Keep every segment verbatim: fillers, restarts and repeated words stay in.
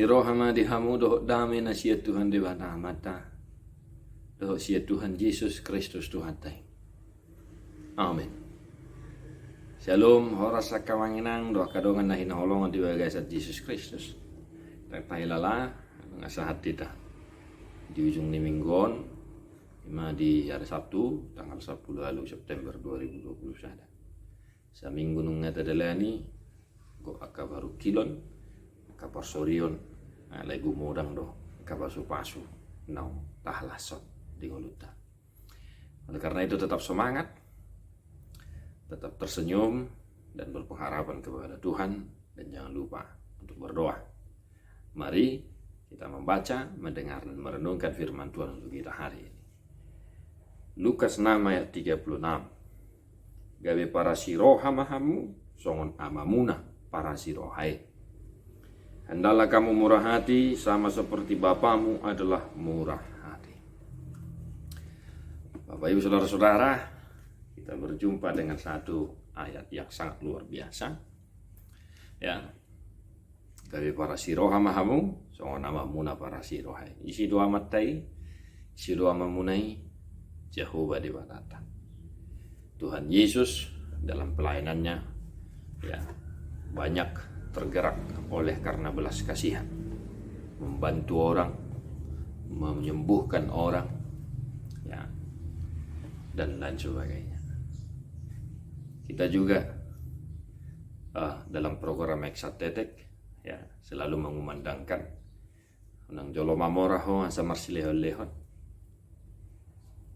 Ni roha ma di hamu dohot dame na sian Tuhan Debata Amanta dohot sian Tuhan Jesus Kristus Tuhanta i. Amen. Syalom, horas angka amang inang dohot angka dongan na hinaholongan di bagasan Jesus Kristus. Tarpahilala, nunga sahat hita di ujung ni minggu on, ima di hari Sabtu tanggal sampulu ualu September dua ribu dua puluh sada. Saminggu nunga tadalani, gok angka parungkilon, angka parsorion, alai gumodang do angka pasupasu naung tahalashon di ngolunta. Oleh karena itu, tetap semangat, tetap tersenyum, dan berpengharapan kepada Tuhan, dan jangan lupa untuk berdoa. Mari kita membaca, mendengar, dan merenungkan firman Tuhan untuk kita hari ini. Lukas enam ayat tiga puluh enam. Gabe parasi roha ma hamu songon Amamuna parasi roha i. Hendaklah kamu murah hati, sama seperti Bapamu adalah murah hati. Bapak, Ibu, saudara-saudara, kita berjumpa dengan satu ayat yang sangat luar biasa. Ya. Gabe parasi roha ma hamu songon Amamuna parasi roha i. Ise do Amanta i? Ise do Amamuna i? Jahowa Debatanta. Tuhan Yesus dalam pelayanannya, ya, banyak tergerak oleh karena belas kasihan, membantu orang, menyembuhkan orang, ya, dan lain sebagainya. Kita juga, eh, dalam program Exatetek, ya, selalu mengumandangkan, unang jolo mamora ho asa marsilehon-lehon.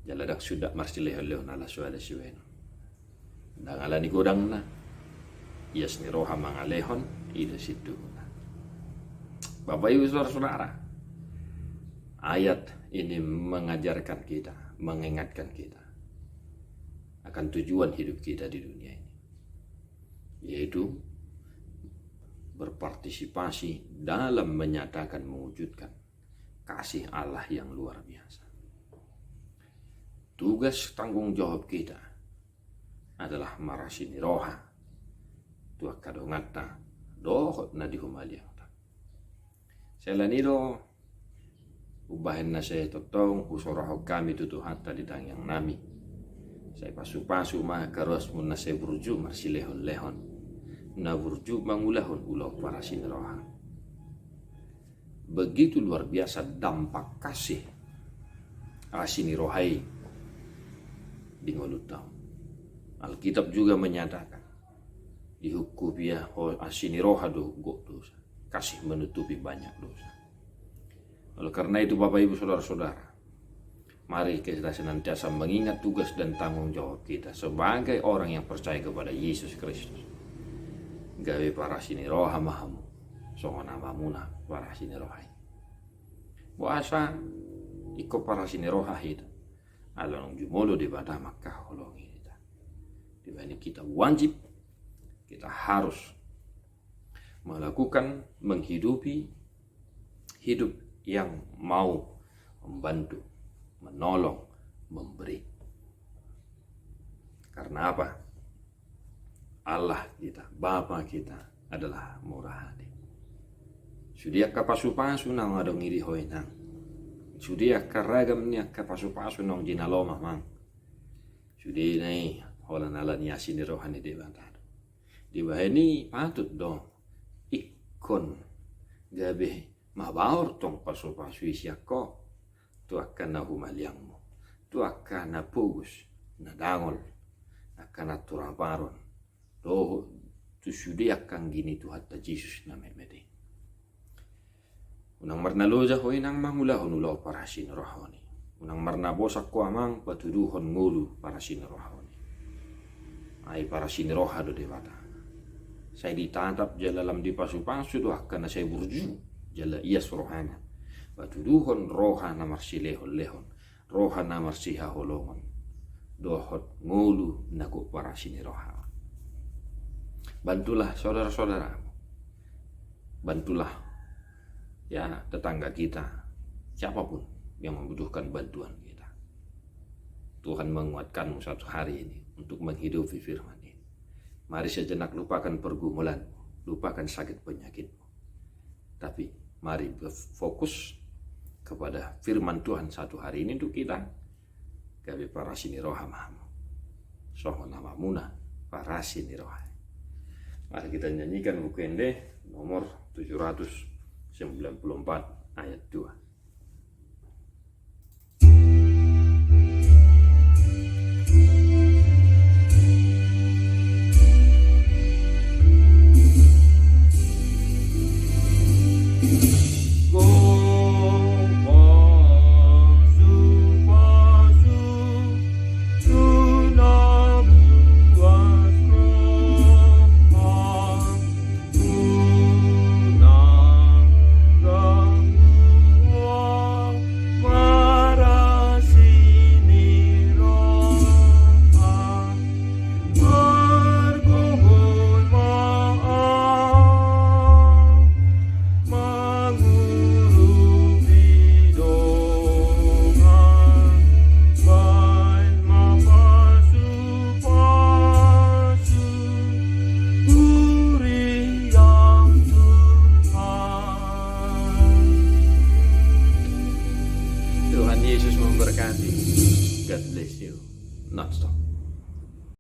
Jala ndang suda marsilehon-lehon ala so ada sibahenon. Ndang ala ni godangna, ias ni roha mangalehon, i do sintuhuna. Bapak, Ibu, saudara-saudara, ayat ini mengajarkan kita, mengingatkan kita akan tujuan hidup kita di dunia ini, yaitu berpartisipasi dalam menyatakan, mewujudkan kasih Allah yang luar biasa. Tugas, tanggung jawab kita adalah marasi ni roha tu angka donganta dohot na di humaliangta. Sai ala ni do umbahen na sai tongtong husorahon hami tu Tuhanta di tangiangnami, sai pasupasu ma angka ruasmu na sai burju marsilehon-lehon, na burju mangulahon ulaon parasi ni roha. Begitu luar biasa dampak kasih asi ni roha i di ngolunta. Alkitab juga menyatakan, dihukum ia ho-, asi ni roha do gok dosa, kasih menutupi banyak dosa. Oleh karena itu, Bapak, Ibu, saudara-saudara, mari kita senantiasa mengingat tugas dan tanggung jawab kita sebagai orang yang percaya kepada Yesus Kristus. Gabe parasi ni roha ma hamu songon Amamuna parasi ni roha i. Boasa ingkon parasi ni roha hita? Ala naung jumolo Debata mangkaholongi hita. Di bahen i kita wajib, kita harus melakukan, menghidupi hidup yang mau membantu, menolong, memberi. Karena apa? Allah kita, Bapa kita adalah murah hati. Sude angka pasupasu naung adong i di ho, inang, sude angka ragam ni angka pasupasu naung jinalo ma, amang, sude na i holan ala ni asi ni roha ni Debata do. Di bahen i patut do ingkon gabe mabaor tong pasupasu i sian ho tu angka na humaliangmu, tu angka na pogos, na dangol, angka na turaparon, dohot tu sude angka anggi ni Tuhanta Jesus na metmet i. Unang marnaloja ho, inang, mangulahon ulaon parasi ni roha on i. Unang marnabosak ho, amang, patuduhon ngolu parasi ni roha on i. Ai parasi ni roha do Debata. Sai ditatap jala lam dipasupasu do angka na sai burju jala ias rohana, patuduhon roha na marsilehon-lehon, roha na marsihaholongon, dohot ngolu na gok parasi ni roha. Bantulah saudara-saudaramu. Bantulah, ya, tetangga kita, siapapun yang membutuhkan bantuan kita. Tuhan menguatkanmu satu hari ini untuk menghidupi firman ini. Mari sejenak lupakan pergumulanmu, lupakan sakit penyakitmu. Tapi Mari berfokus kepada firman Tuhan satu hari ini untuk kita. Gabe parasi ni roha ma hamu songon amamuna parasi ni roha. Mari kita nyanyikan Buku Ende nomor tujuh ratus sembilan puluh empat, ayat dua. Tuhan Yesus memberkati. God bless you. Nonstop.